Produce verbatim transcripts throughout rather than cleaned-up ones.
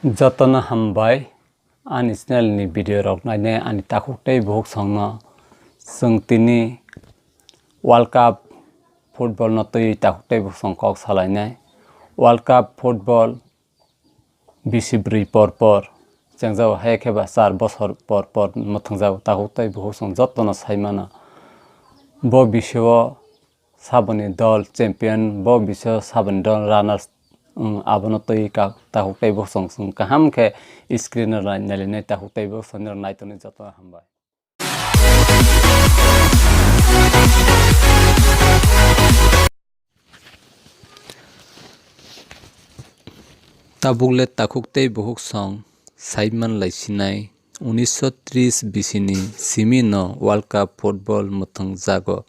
Jotono hambai ani channel ni video rok nainai ani takhuk tei bukhuk songno. Chwng tini World Cup football no twi takhuk tei bukhuk song kok salainai. World Cup football bisi bwrwi por por chengjago, hai khe ba char bosor por por mwthangjago. Takhuk tei bukhuk song jotono sai mano. Bo bisio saboni dol champion, bo bisio saboni dol runners, um, abono twi ka-, takhuk tei bukhuk song chwng kaham khe screen o nai-, nailainai takhuk tei bukhuk song naitonwi jotono hambai. Tabukle takhuk tei bukhuk song sai man lai sinai, unisho tris bisini simi no World Cup football mwthang jago.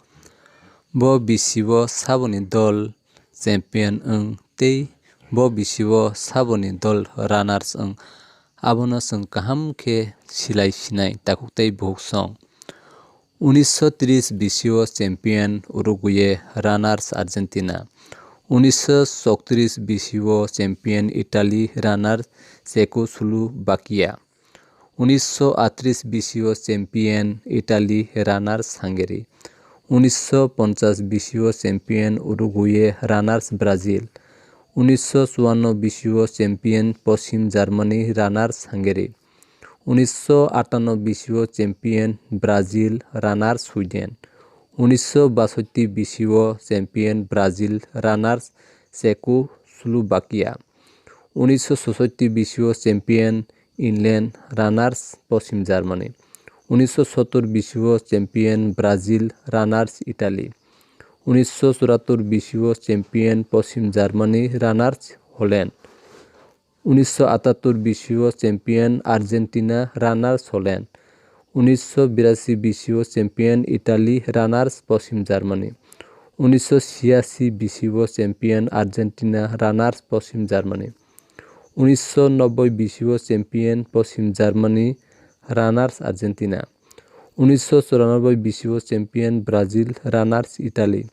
Bo bisio saboni dol champion wng tei bo bisio saboni dol runners wng. Abono chwng kaham khe silai sinai takhuk tei bukhuk song. Unisho tris bisio champion Uruguay, runners Argentina. Unisho chowtris bisio champion Italy, runners Czechoslovakia. Unisho atris bisio champion Italy, runners Hungary. Unisho ponchas bisio champion Uruguay, runners Brazil. Unisho chuanno bisio champion Poschim Germany, runners Hungary. Unisho atanno bisio champion Brazil, runners Sweden. Unisho basotti bisio champion Brazil, runners Czechoslovakia. Unisho sosotti bisio champion England, runners Poschim Germany. Unisho sottor bisio champion Brazil, runners Italy. Unisho churatur bisio champion Poschim Germany, runners Holland. Unisho atattor bisio champion Argentina, runners Holland. Unisho birasi bisio champion Italy, runners Poschim Germany. Unisho siasi bisio champion Argentina, runners Poschim Germany. Unisho nobboi bisio champion Poschim Germany, runners Argentina. Unisho churanobboi bisio champion Brazil, runners Italy.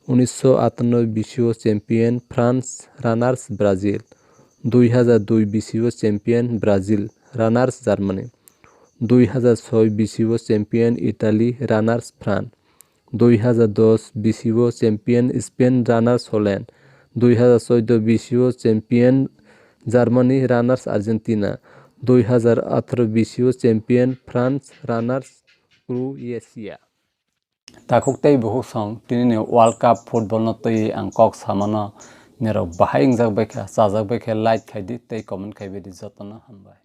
Unisho atannobboi bisio champion France, runners Brazil. Dui hajar dui bisio champion Brazil, runners Germany. Dui hajar soi bisio champion Italy, runners France. Dui hajar dos bisio champion Spain, runners Holland. Dui hajar soido bisio champion Germany, runners Argentina. Dui hajar atharo bisio champion France, runners Croatia. Takhuk tei bukhuk song, tini ni World Cup football no twi ang kok samano, nirok bahai wngjak bai kha, chajak bai kha, like khai di tei comment khai bai di, jotono hambai.